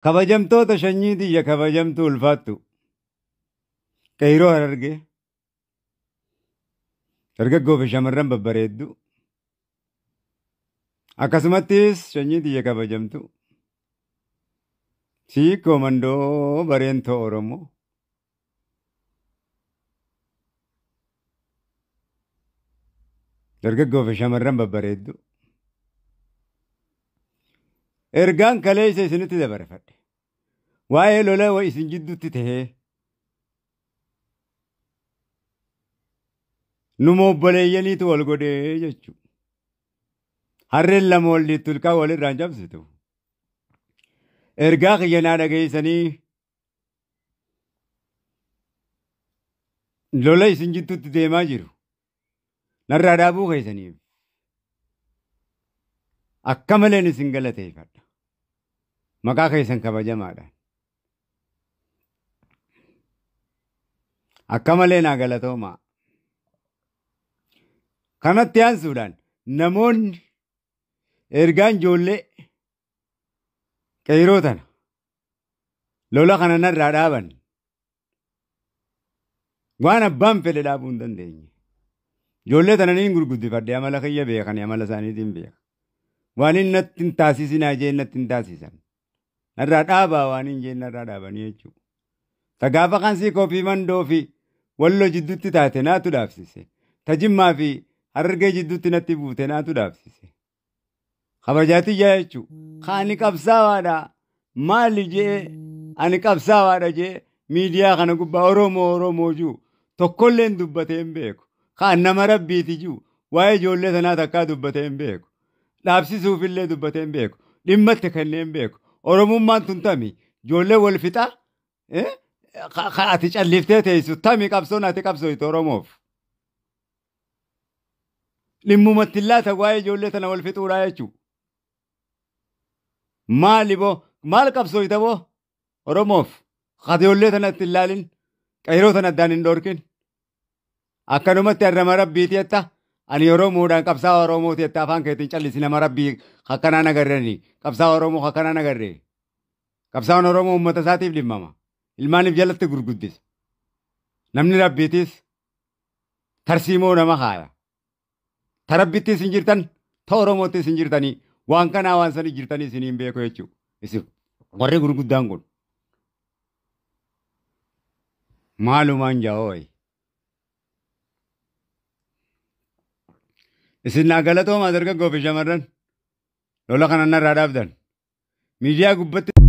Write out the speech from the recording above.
Kabajamtoota sanyii tiyya kabajamtuu ulfaattu. Qeyroo Harargee. Dargaggoo fi shamarran babbareeddu. Akkasumattis sanyii tiyya kabajamtu. Siikoo mandoo bareentoo Oromoo. Dargaggoo fi shamarran babbareeddu. Ergaan kaleessa isinitti dabarfadhe. Waa'ee lola isin jidduutti tahee numa obboleeyyaniitu wal godhee jechuudha. Harreen lama wal dhiittu ilkaan walirraan cabsitu. Ergaa kiyya naa dhageessanii lola isin jidduutti deemaa jiru. Narraa dhaabuu keessaniif akka maleen isin galateeffadha. Maqaa keessan kabajamaadhaan. Akka malee naa galatoomaa. Kanatti aansuudhaan namoonni ergaan ijoollee qeyroo tana lola kana narraa dhaaban waan abbaan fedhe dhaabuu hin dandeenye. Ijoollee tana niin gurguddifadhe amala kiyya beekani amala isaaniitiin beeka. Waan inni natti hin taasisinaa jeen natti hin taasisan. Narraa dhaabaa waan hin jeen narraa dhaabanii jechuudha. Ta gaafa kansii koofii mandoo fi walloo jidduutti taate naatu dhaabsise. Ta jimmaa fi Harargee jidduutti natti buute naatu dhaabsise. Kabajaatiyyaa jechuudha. Ka ani qabsaawaadha. Maali jee ani qabsaawaadha jee miidiyaa kana gubbaa Oromoo Oromoo jiru tokkolleen dubbatee hin beeku. Ka nama rabbiiti jiru waa'ee ijoollee sanaa takkaa dubbatee hin beeku. Dhaabsisuufillee dubbatee hin beeku. Dhimma itti kennee hin beeku. Oromummaan tun tami ijoollee wal fixaa ati calliftee teessu tami qabsoon ati qabsooytu Oromoof. Dhimmumatti laata waa'ee ijoollee tana wal fixuudhaa jechuudha. Maali boo maal qabsooyta boo Oromoof ijoollee tanatti hin laalin qeyroo tana addaan hin dhorkin. Akkanumatti har'a rabbiiti jetta ani Oromoodhaan qabsaa'aa Oromooti jetta afaan keetiin callisi nama rabbii akkanaan agarrani qabsaa'aa Oromoo akkanaan agarre. Qabsaa'aan Oromoo uummata isaatiif dhimmama. Ilmaaniif jalatti gurguddisa. Namni rabbiitis tarsiimoo nama haaya. Ta rabbittis hin jirtan ta Oromoottis hin jirtanii waan kanaa waan sanii jirtanii isiniin beeku jechuudha. Isin warri gurguddaan kun. Maalumaan jaa'ooyi. Isin naa galatoomaa dargaggoo fi shamarran lola kana narraa dhaabdan. Miidiyaa gubbatti.